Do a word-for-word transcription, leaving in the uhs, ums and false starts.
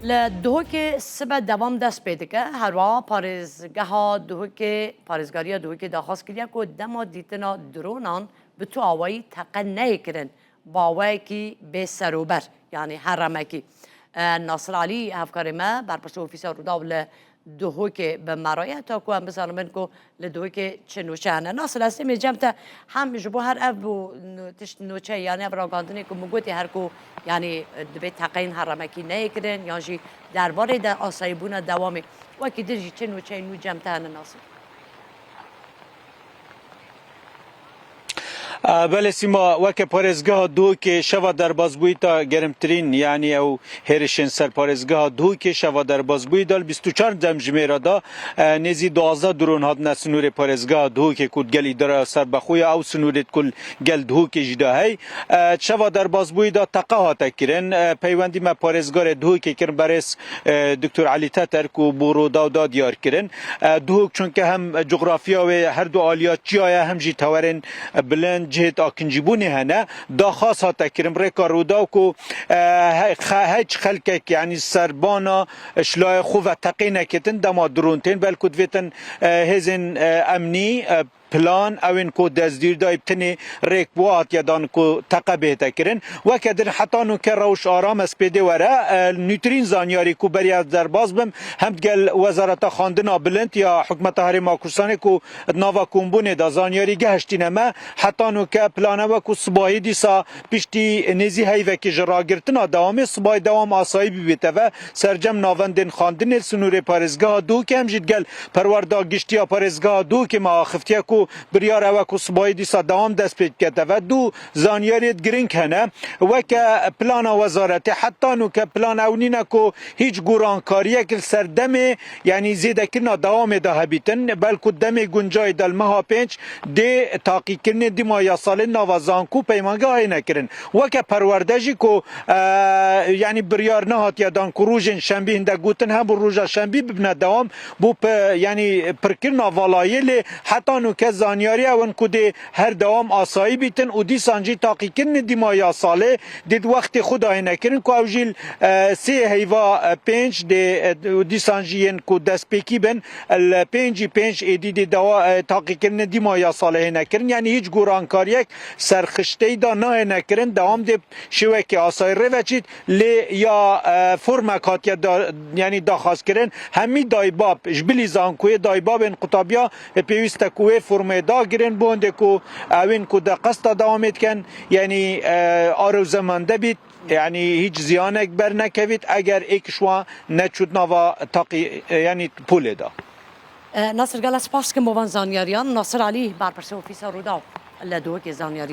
Li Duhokê sibe devam dest pê dike. Herwiha parêzgeha Duhokê, parêzgariya Duhokê daxwaz kiriye ku dema dîtina dronan bi tu awayî teqe neyê kirin, bi awayekî bêserûber, yanî heremekî. E, Nasir Alî, hevkarê me, berpirsê Ofîsa Rûdaw li Duhokê bi me re ye, ta ku em bizanibin ku li Duhokê çi nûçe hene. Nasir, ez ê cem te hem ji bo her ev bû, nû-, tişt nûçe, yanî ev ragandinê ku min gotî, her ku, yanî, divê teqeyên heremekî neyê kirin, yan jî derbarê de asayîbûna dewamê. Wekî din jî çi nûçeyên nû cem te hene, Nasir? Belê Sîma, weke parêzgeha Duhokê şeva derbazbûyî ta gerimtirîn, yanî ew hêrişên ser parêzgeha Duhokê şeva derbazbûyî de li bîst û çar demjimêra de, e, nêzî duwazdeh dron hatine sinûrê parêzgeha Duhokê ku digel îdara serbexwe ya ew sinûrê ku li gel Duhokê jî de hey. E, şeva derbazbûyî de teqe hate kirin. E, peywendî me parêzgarê Duhokê kirin, berêz, e, Doktor Elî Teter ku bo Rûdaw da diyar kirin. E, Duhok çunke hem coxrafiya wê her du aliya çiya ye, hem jî tewerên bilind, cihêt akincîbûnê hene. Daxwaz hate kirin rêka Rûdaw ku, e, he-, xe-, hiç xelkek, yanî serbana, e, ji layê xwe ve teqê neketin, dema dron tên, belku divêtin, e, hêzên, e, emnî, e, plan, ewên ku destgîrdayî bi tenê rêk bo hatiye dan ku teqe bihête kirin. Weke din heta nûke rewş aram e, spêdê were, e, nûtirîn zanyarî ku beriya derbas bim, hem digel Wezareta Xwendina Bilind ya Hikûmeta Herêma Kurdistanê ku di nava kombûnê de zanyarî gehiştîne me, heta nûke plane we ku sibahî dîsa piştî nêzî heyvekê ji ragirtina dewamê sibahî dewam asayî bibête ve sercem navendên xwendinê li sinûrê parêzgeha Duhokê hem jî digel perwerda giştî ya parêzgeha Duhokê me axiftiye ku biryar ew e ku sibahî dîsa dewam dest pê dikete ve. Du zanyariyêt giring hene. Weke plana wezaretê heta nûke plan ew nîne ku hîç gorankariyek li ser demê, yanî zêdekirina dewamê de hebîtin, belku demê guncayê de li meha pênc dê taqîkirinê dîma yasalê nava zanko û peymangehayê nekirin. Weke perwerde jî ku, e, yanî biryar nehatiye dan ku rojên şembî hindek gotin hebû roja şembî bibine dewam bo pe-, yanî pirkirina valayê lê heta nûke zanyarî ew in ku dê her dewam asayî bîtin û dîsan jî taqîkirinê dîma yasalê dê di wextê xwe de hê nekirin ku ew jî, e, sê heyva, e, pênc dê, e, û dîsan jî yên ku destpêkî bin, li pêncî pênc êdî dê dewa, e, taqîkirinê dîma yasalê hê nekirin. Yanî hîç gorankariyek serxişteyî da nahê nekirin. Dewam dê şêwekê asayî rê veçît. Lê ya, e, formek hatiye da, yanî daxwaz kirin. Hemî dayîbab, ji bilî zankoyê dayîbabên qutabiya, e, pêwîst e ku wê formê dagirin, bo hindê ku ewên ku de qesta dewamê dikin, yanî, e, arewzemande bît, yanî hîç ziyanek bernekevît, eger êk ji wan neçût nava taqî, e, yanî polê de. E, Nasir, gela spas dikim bo van zanyariyan. Nasir Alî, berpirsê Ofîsa Rûdaw li Duhokê zanyarî